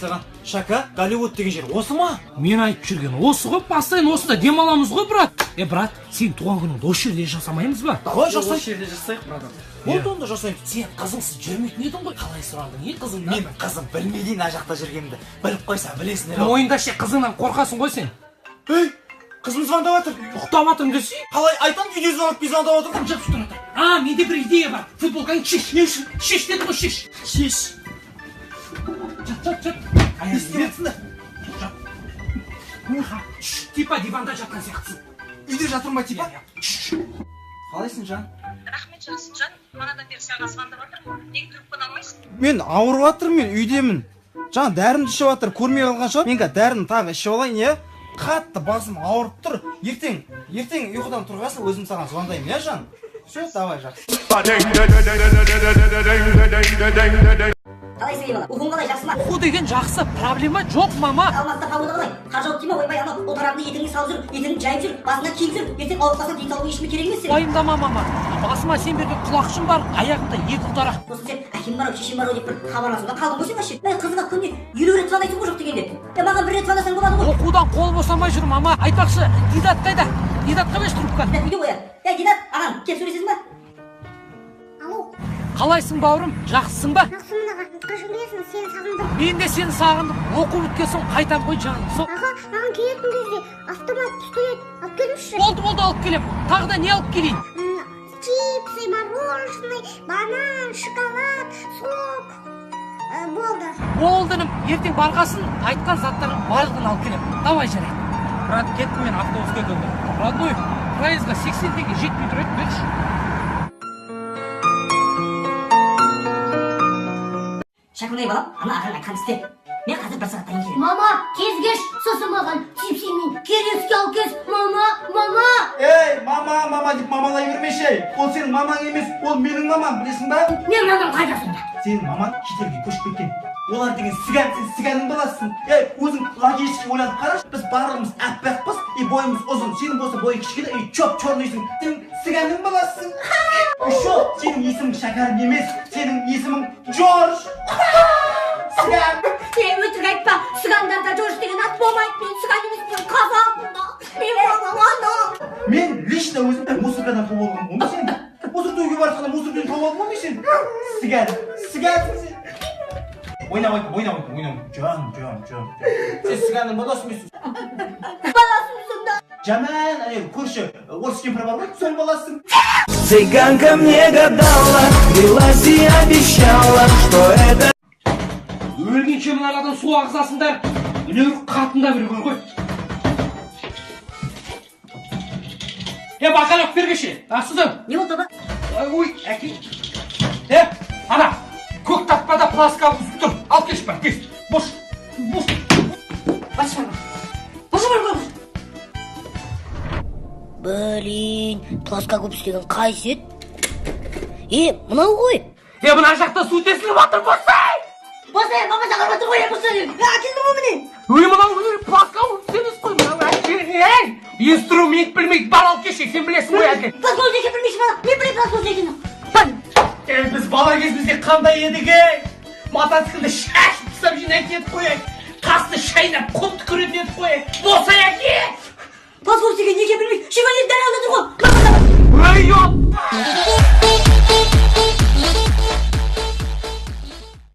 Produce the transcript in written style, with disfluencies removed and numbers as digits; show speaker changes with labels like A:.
A: Мәссаған, Шака, Голливуд деген жер осы ма?
B: Мен айтып жүрген осы ғой, постоянно осында демаламыз ғой, брат. Е, брат, сен туған күніңді осы жерде жасамаймыз ба?
A: Давай
C: Осы
A: жасайық.
C: жерде жасайық, братан.
A: Болды, онда жасаймыз.
B: Сен қызыңсыз жүрмейтін едің ғой, қалай сұрандың, е, қызыңнан?
A: Менің қызым білмейді мына жақта жүргенімді. Біліп қойса, білесіңдер.
B: Мойында ше, қызыңнан қорқасың ғой сен.
A: Ей, қызым звондап жатыр.
B: Ұйықтап жатырмын десе.
A: Қалай айтам, видеозвонокпен звондап жатыр.
B: Жап, тұра тұр. А, менде бір идея бар. Футболкаңды шеш.
A: Не үшін?
B: Шеш дедім ғой, шеш.
A: Шеш.
B: Жат, жат, жат.
A: Не істеп жатсыңдар?
B: Жат. Шш, типа диванда жатқан сияқтысың.
A: Үйде жатырмын ба, типа?
B: Шш.
A: Қалайсың, жан?
D: Рахмет, жақсы, жан. Манадан бері саған звондап жатырмын, неге трубканы алмайсың?
A: Мен ауырып жатырмын, мен үйдемін. Жаңа дәрімді ішіп жатыр, көрмей қалған шығар. Мен қазір дәріні тағы ішіп алайын, иә? Қатты басым ауырып тұр. Ертең ұйқыдан тұрғасын өзім саған звондаймын, иә, жан? Все, давай, жақсы.
E: Қалайсың, ей бала, оқуың қалай, жақсы ма?
B: Оқу деген жақсы, проблема жоқ, мама.
E: Алматыда погода қалай, қар жауып дей ма? Ойбай, анау ұлтарағыңды етігіңе салып жүр, етігіңді жайып жүр, басыңа киіп жүр. Ертең ауырып қалсаң, денсаулығың ешкімге керек емес сенің.
B: Уайымдама, мама. Басыма сен берген құлақшын бар, аяғымда екі ұлтарақ.
E: Сосын сен әкем бар ау, шешем бар ау деп бір хабарласудан қалдың ғой сен вообще. Мә, қызыңа күніне 50 рет звондайсың ғой жоқ дегенде. Е, маған бір рет звондасаң болады ғой.
B: Оқудан қол босамай жүр, мама. Айтпақшы, Дидат қайда? Дидатқа берші трубканы.
E: Дидат үйде ғой, иә. Е, Дидат, ағаң келіп сөйлесесің ба?
F: Алло.
B: Қалайсың, бауырым, жақсысың ба?
F: Жақсымын, аға. Қашан келесің? Сені сағындым.
B: Мен де сені сағындым. Оқу біткен соң қайтам ғой, жаным. Сол.
F: Аға, маған келетін кезде автомат, пистолет алып келіңізші.
B: Болды, болды, алып келем. Тағы да не алып келейін?
F: Чипсы, мороженое, банан, шоколад, сок. Болды.
B: Болды, інім, ертең барғасын айтқан заттардың барлығын алып келемін. Давай, жарайды.
C: Брат, кеттім мен, автобус келді онда.
B: Родной, проездға 80 теңге жетпей тұр еді, берші.
E: Шәкүнай балам, ана ағаң айтқан істе. Мен қазір бір сағаттан кейін келемін.
F: Мама, тез кеш, сосын маған чипсы мен кереске алып кел. Мама, мама.
A: Ей, мама, мама деп мамалай бермеші. Ей. Ол сенің мамаң емес, ол менің мамам, білесің ба?
F: Мен мамам қайда сонда?
A: Сенің мамаң шетелге көшіп кеткен. Олар деген цыган, сен цыганның баласысың. Ей, өзің логически ойланып қарашы, біз барлығымыз аппақпыз, и бойымыз ұзын. Сенің болса бойың кішкене, и чёп-чёрныйсың. Сен цыганның баласысың. Еще сенің есімің Шәкәрім емес, сенің есімің Джордж. Цыган.
F: Е, өтірік айтпа. Цыгандарда Джордж деген ат болмайды. Мен цыган емеспін, қазақпын да. Мен мамам ана.
A: Мен лично өзім мусоркадан тауып алғанмын ғой сені. Мусор төгуге бара жатқанда мусордан тауып алдым ғой мен сені. Цыган, цыгансың сен. Ойнап айттым, ойнап айттым, ойнап. Жан, жан, жан. Сен цыганның баласы емессің.
F: Баласымын сонда.
A: Жаман, әне көрші орыс кемпір бар ғой, соның баласысың.
G: Цыганка мне гадала, клялась и обещала, что это
B: Өлгенше мына арадан су ағызасыңдар. Үнер қатын да бір ғой. Е, бақалап бергеші. Асыдым.
E: Не болды, баба?
B: Ой, әке. Е, ана, көк тартпада пластика үзіп тұр. Алып келші, бар, тез. Бош, бош.
E: Басшы бар, басшы бар, бар.
F: Блин, плоскогубцы деген қайсы еді? Е, мынау ғой.
B: Е, мына жақта су тесіліп жатыр, босай!
E: Босай, мама шақырып жатыр ғой, босай. Е, әкелдің ғой міне.
B: Ой, мынау плоскогубцы емес қой, мынау әке. Ей, инструмент білмейді, бар алып келші, сен білесің ғой, әке.
E: Плоскогубцы екенін білмейсің бала. Мен білемін плоскогубцы екенін.
B: Ей, біз бала кезімізде қандай едік, ей? Мотоциклді шашып тастап жинайтын едік қой, ей. Қасты шайнап құм түкіретін едік қой, ей. Босай, әке!
E: Плоскогубцы екенін неге білмейді? Шевалер дәл алдында тұр ғой.
B: Ой,